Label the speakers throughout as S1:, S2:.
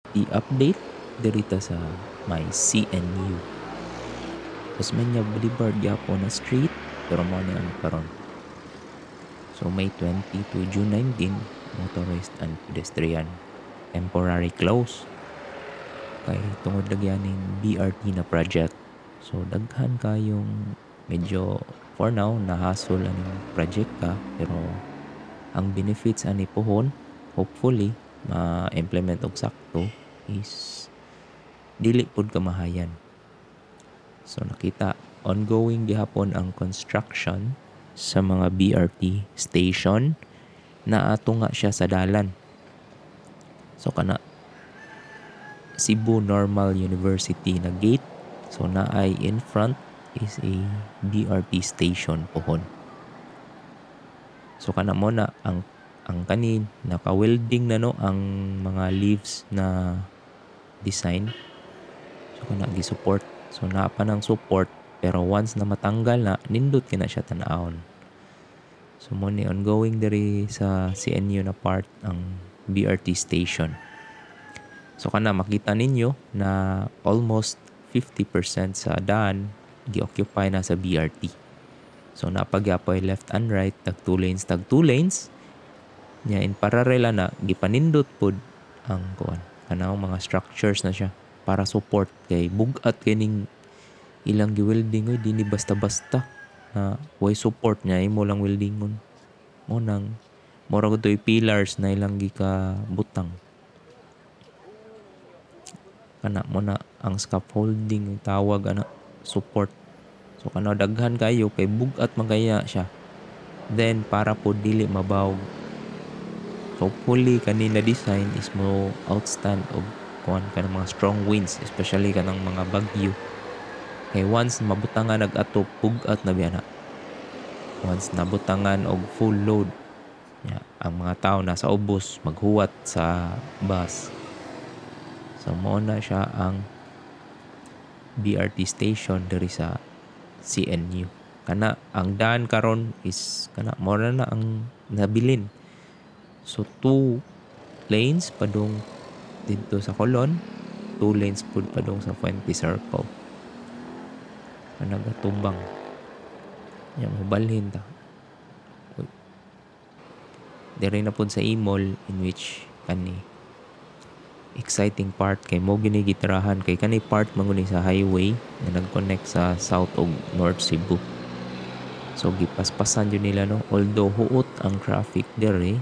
S1: BRT update diri ta sa may CNU. Osmeña Boulevard gyapon na street, pero mao ni ang karon. So May 20 to June 19, motorist and pedestrian temporary close. Kay tungod lagi aning BRT na project. So daghan kayong medyo for now nahasol aning project ka, pero ang benefits ani pohon, hopefully ma-implement og sakto, is dili pud ka mahayan. So nakita, ongoing gihapon ang construction sa mga BRT station na ato nga siya sa dalan. So kana Cebu Normal University na gate, so naay in front is a BRT station pohon. So kana mo na ang kanin naka-welding na no ang mga leaves na design. So kana gi-support. So naa pa ng support, pero once na matanggal na, nindot kay na siya tan-awon. So mo ni ongoing diri sa CNU na part ang BRT station. So kana makita ninyo na almost 50% sa daan gi-occupy na sa BRT. So napagyapoy left and right, tag 2 lanes, tag 2 lanes. Nya in parallel na gipanindot pod ang kuan kanang mga structures na siya para support kay bug-at kining ilang gi-welding oy, dini basta-basta na way support niya imo lang weldingon. Mo nang mura gud to'y pillars na ilang gikabutang. Kana mo na ang scaffolding tawag ana, support. So kana daghan kayo kay bug-at man kaya siya. Then para po dili mabawog. Hopefully kani na design is mo outstand og kuan kanang mga strong winds, especially kanang mga bagyo. Kay once mabutangan nag-atop, bug-at na biya na. Once nabutangan og full load ya, ang mga tao nasa ubos maghuwat sa bus. So mo na siya ang BRT station diri sa CNU. Kana ang daan karon is kana mo na ang nabilin. So 2 lanes padung didto sa Colon, 2 lanes pud padung sa Fuente Circle. Nagatubang. Nya mobalhin ta. Uy. Diri na pud sa Imol, in which kani exciting part kay mo gini gitirahan kay kani part man guni sa highway na nag-connect sa South ug North Cebu. So gipaspasan jud nila no, although huot ang traffic diri,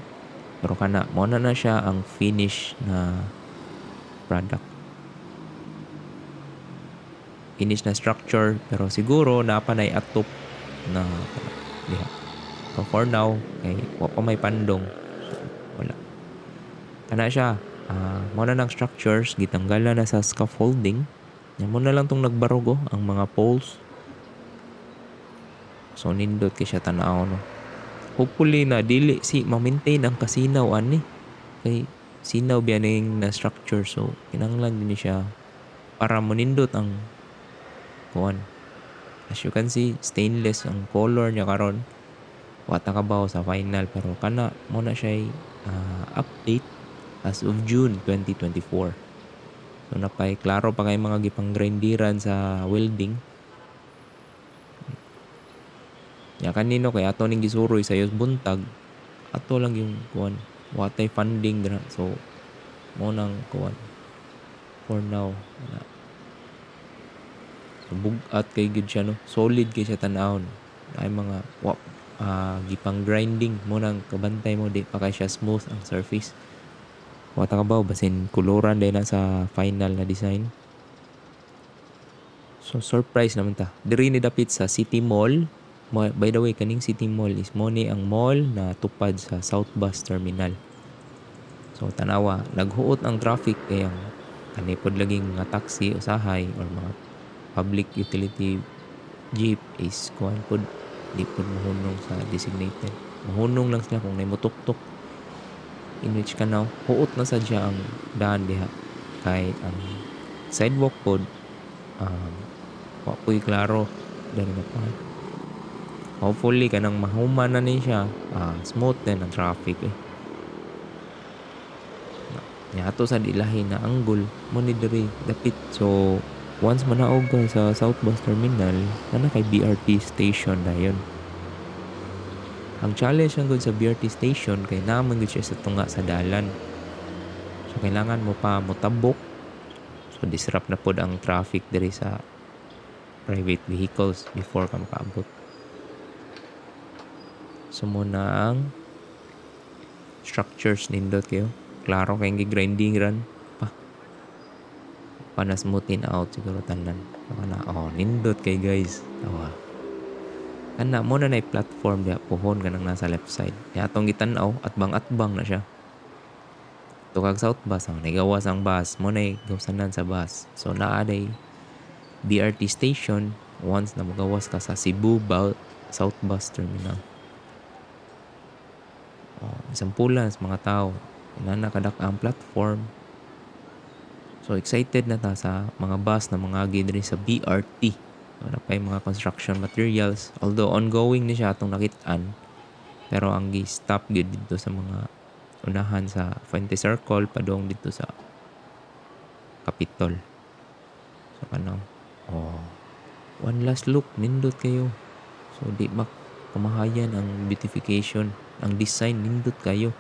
S1: pero kana mo na na siya ang finish na product. Finish na structure, pero siguro naa pa nay atop na diha. So for now kay wa pa may pandong. So, wala. Kana siya, mo na nang structures gitanggalan na sa scaffolding. Nya mo na lang tong nagbarugo ang mga poles. So nindot kay siya tan-aw no. Hopefully na dili si ma-maintain ang kasinaw ani. Kay sinaw biya ning na structure, so kinahanglan din ni siya para monindot ang kuan. As you can see, stainless ang color niya karon. Wa ta kabaw sa final, pero kana mo na siya update as of June 2024. So napay klaro pa kay mga gipang-grindiran sa welding. Ya kanino kay ato ning gisuroy sa Yos buntag, ato lang yung kuan, wa tay funding dira. So mo nang kuan for now na. So bug-at kay gid siya no, solid kay siya tan-awon. Ay mga wa gipang grinding mo nang kabantay mo di pa kay siya smooth ang surface. Wa ta kabaw basin kuluran din na sa final na design. So surprise naman ta. Diri ni dapit sa City Mall. By the way, kaning City Mall is mo ni ang mall na tupad sa South Bus Terminal. So tanawa, naghuot ang traffic kay ang kani pod laging mga taxi usahay or mga public utility jeep is kuan pod, di pod mohunong sa designated. Mohunong lang sila kung naay motuktok. In which kanaw, huot na sad siya ang daan diha. Kay ang sidewalk pod, wa po'y klaro dali na pa. Hopefully kanang mahuman na ni siya, smooth din ang traffic eh. Nya ato sad ilahi na angle mo ni diri dapit. So once manaog ka sa South Bus Terminal, naa kay BRT station dayon. Ang challenge lang gud sa BRT station kay naa man gud siya sa tunga sa dalan. So kailangan mo pa motabok. So disrupt na pod ang traffic diri sa private vehicles before ka makaabot. So mo na ang structures, nindot kayo. Klaro kay gi-grinding ran pa. Pa na smoothen out siguro tanan. Baka na, oh, nindot kay, guys. Awa. Kana mo na platform diha puhon kanang nasa left side. Ya atong gitan-aw, atbang-atbang na siya. Tukag South Bus ang nagawas ang bus mo na gawsanan sa bus. So naa day BRT station once na magawas ka sa Cebu South Bus Terminal. Oh, sampulan sa mga tao. Inana kadak ang platform. So excited na ta sa mga bus na mga diri sa BRT. So, naa pay mga construction materials. Although ongoing ni siya atong nakitaan. Pero ang gi-stop gyud dito sa mga unahan sa Fuente Circle padong dito sa Capitol. So ano, oh, one last look, nindot kayo. So di mak kamahayan ang beautification, ang design, nindot kayo.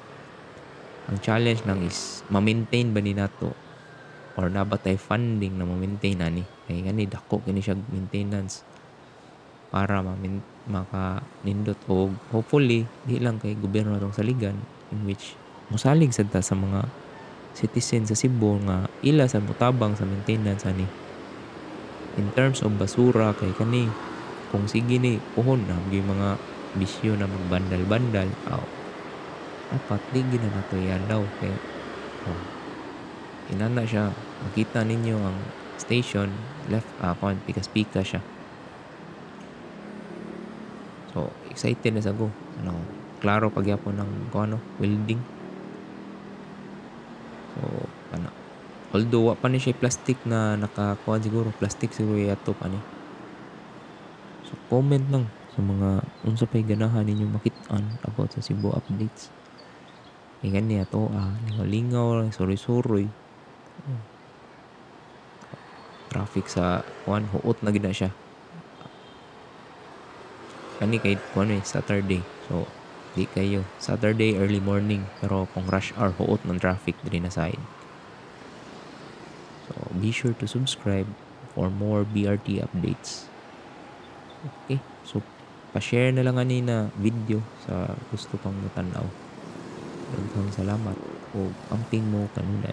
S1: Ang challenge lang is ma-maintain ba ni nato or naa ba tay funding na ma-maintain ani? Kay gani dako kini siya maintenance para maka nindot og hopefully di lang kay gobyerno atong saligan, in which mosalig sad ta sa mga citizen sa Cebu nga ila sa motabang sa maintenance ani. In terms of basura, kay kani kung sige ni puhon na gyud mga bisyo na magbandal-bandal, aw, dapat di gyud na nato i-allow kay, oh, inana siya. Makita ninyo ang station left, kuan, pikas-pikas siya. So excited na sa go ano, klaro pagyapon ng kuan, no, welding. So ana, although wa pa ni siya plastic na nakakuan, siguro plastic siguro yatop ani. So comment lang sa mga unsa pay ganahan ninyo makit-an about sa Cebu updates. Kay gani ato, ah, lingaw-lingaw, suroy-suroy. Oh. Traffic sa kuan, huot na gid na siya. Kani kay kuan eh, Saturday. So di kayo Saturday early morning, pero kung rush hour, huot ng traffic diri na side. So be sure to subscribe for more BRT updates. Okay, so pa-share na lang ani na video sa gusto pang motan-aw. Daghang salamat ug amping mo kanunay.